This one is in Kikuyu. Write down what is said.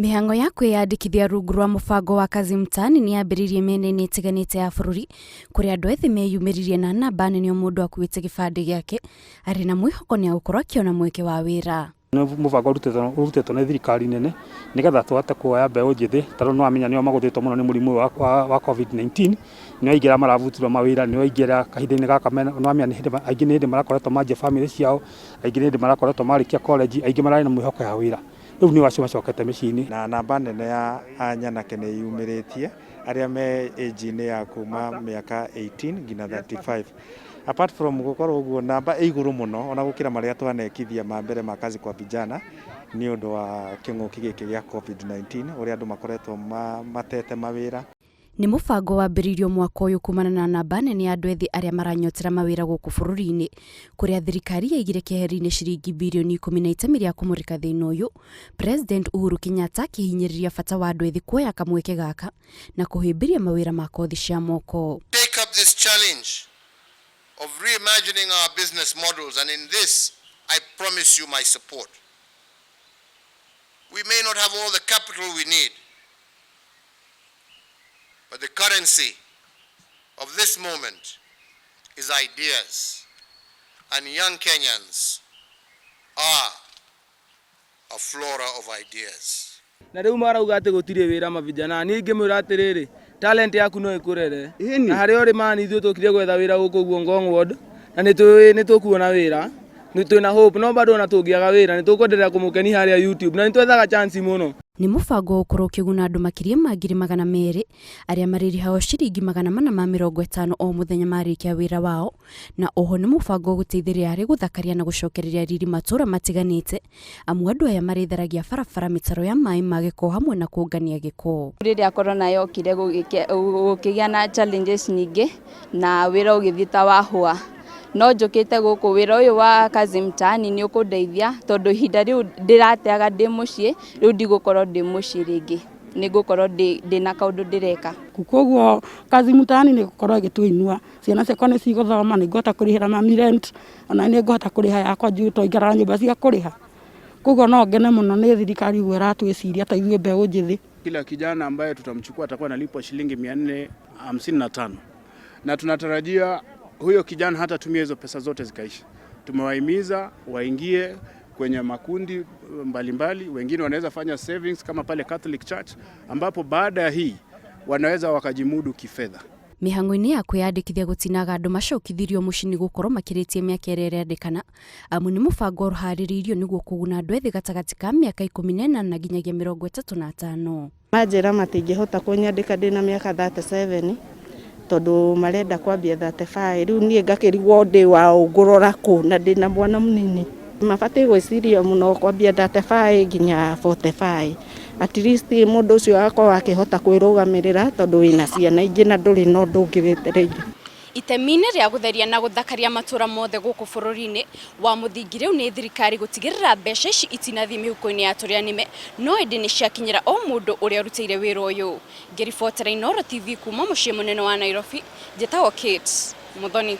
Mĩhang'o ya kwĩyandĩkithia rungu rwa mũbango wa Kazi Mtaani nĩ yambĩrĩirie mĩena-inĩ ĩtiganĩte ya bũrũri kũrĩa andũ ethĩ meyumĩririe na namba nene o mũndũ akuĩte gĩbandĩ gĩake arĩ na mwĩhoko nĩ egũkorwo akĩona mweke wa wĩra. Nĩ mũbango ũrutĩtwo nĩ thirikari nene nĩgetha tũhote kuoya mbeũ njĩthĩ tondũ nĩ wamenya nĩo magũthĩtwo mũno nĩ mũrimũ ũyũ wa Covid-19, nĩo aingĩ arĩa marabutirwo mawĩra, nĩo aingĩ arĩa kahinda-inĩ gaka nĩ wamenya nĩ hĩndĩ aingĩ nĩ hĩndĩ marakoretwo manjia bamĩrĩ ciao, aingĩ nĩ hĩndĩ marakoretwo marĩkia college, aingĩ mararĩ na mwĩhoko ya wĩra. Rĩu nĩo acio macokete mĩciĩ-inĩ. Na namba nene ya anyanake nĩ yumĩrĩtie arĩa me age-inĩ ya kuma mĩaka 18 nginya 35. Apart from gũkorwo ũguo namba ĩ igũrũ mũno ona gũkĩra marĩa twanekithia ma mbere ma Kazi kwa Vijana nĩ ũndũ wa kĩng'ũki gĩkĩ gĩa Covid-19 ũrĩa andũ makoretwo matete mawĩra. Nĩ mũbango wambĩrĩirio mwaka ũyũ kumana na namba nene ya andũ ethĩ arĩa maranyotera mawĩra gũkũ bũrũri-inĩ, kũrĩa thirikari yaigire keheri-inĩ ciringi birioni ikũmi na itemi rĩa kũmũrĩka thĩna ũyũ, President Uhuru Kenyatta akĩhinyĩrĩria bata wa andũ ethĩ kuoya kamweke gaka na kũhĩmbĩria mawĩra ma kothi cia moko. Take up this challenge of reimagining our business models and in this I promise you my support. We may not have all the capital we need, but the currency of this moment is ideas and young Kenyans are a flora of ideas. Na rĩu marauga atĩ gũtirĩ wĩra mavijana, niĩ ingĩmwĩra atĩrĩrĩ, talent yaku no ĩkũrere na harĩa ũrĩ mani, ithuĩ tũkire gwetha wĩra gũkũ ũguo Ngong Ward na nĩ tũĩ nĩ tũkuona wĩra, nĩ twĩna hope, no bado ona tũngĩaga wĩra nĩ tũkwenderea kũmũkenia harĩa YouTube na nĩ twethaga chance mũno. Nĩ mũbango ũgũkorwo ũkĩguna andũ makĩria ma 200,000 arĩa marĩrĩhagwo ciringi 450 o mũthenya marĩkia wĩra wao, na oho nĩ mũbango ũgũteithĩrĩria harĩ gũthakaria na gũcokereria riri matũra matiganĩte, amu andũ aya marĩtheragia barabara, mĩtaro ya maĩ ma gĩko hamwe na kũngania gĩko. Rĩrĩa corona yokire gũkĩgĩa na challenges nyingĩ na wĩra ũgĩthiĩ ta wahũa, no njũkĩte gũkũ wĩra ũyũ wa Kazi Mtaani nĩ ũkũndeithia tondũ ihinda rĩu ndĩrateaga ndĩ mũciĩ, rĩu ndigũkorwo ndĩ mũciĩ rĩngĩ, nĩ ngũkorwo ndĩna kaũndũ ndĩreka. Koguo Kazi Mtaani nĩ gũkorwo ĩgĩtũinua, ciana ciakwa nĩ cigũthoma, nĩ ngũhota kũrĩhĩra mami rent, ona nĩ ngũhota kũrĩha yakwa njui twaikaraga nyũmba cia kũrĩha. Koguo no ngene mũno nĩ thirikari ũguo ĩratwĩciria ta ithuĩ mbeũ njĩthĩ. Kila kijana ambaye tutamchukua atakuwa analipwa shilingi 455 na tunatarajia huyo kijana hatatumia hizo pesa zote zikaisha. Tumewahimiza waingie kwenye makundi mbalimbali mbali. Wengine wanaweza fanya savings kama pale Catholic Church ambapo baada ya hii wanaweza wakajimudu kifedha. Mĩhang'o-inĩ ya kwĩyandĩkithia gũtinaga andũ macokithirio mũciĩ nĩ gũkorwo makĩrĩtie mĩaka ĩrĩa ĩrendekana, amu nĩ mũbango ũharĩrĩirio nĩguo kũguna andũ ethĩ gatagatĩ ka mĩaka 18 nginyagia 35. Manjĩra matingĩhota kũnyandĩka ndĩna mĩaka 37 tondũ marenda kwambia 35, rĩu niĩ ngakĩrigwo ndĩ waũ ngũrora kũ na ndĩna mwana mũnini. Mabatiĩ gwĩciria mũno kwambia 35 nginya 45, at least mũndũ ũcio agakorwo akĩhota kwĩrũgamĩrĩra tondũ wĩna ciana ingĩ na ndũrĩ na ũndũ ũngĩ wetereire. Itemi-inĩ rĩa gũtheria na gũthakaria matũra mothe gũkũ bũrũri-inĩ wa mũthingi rĩu nĩ thirikari gũtigĩrĩra mbeca ici itinathiĩ mĩhuko-inĩ ya tũrĩa nĩme, no ĩndĩ nĩ ciakinyĩra o mũndũ ũrĩa ũrutĩire wĩra ũyũ. Ngĩribotera Inooro TV kuma mũciĩ mũnene wa Nairobi, njĩtagwo Kate Muthoni.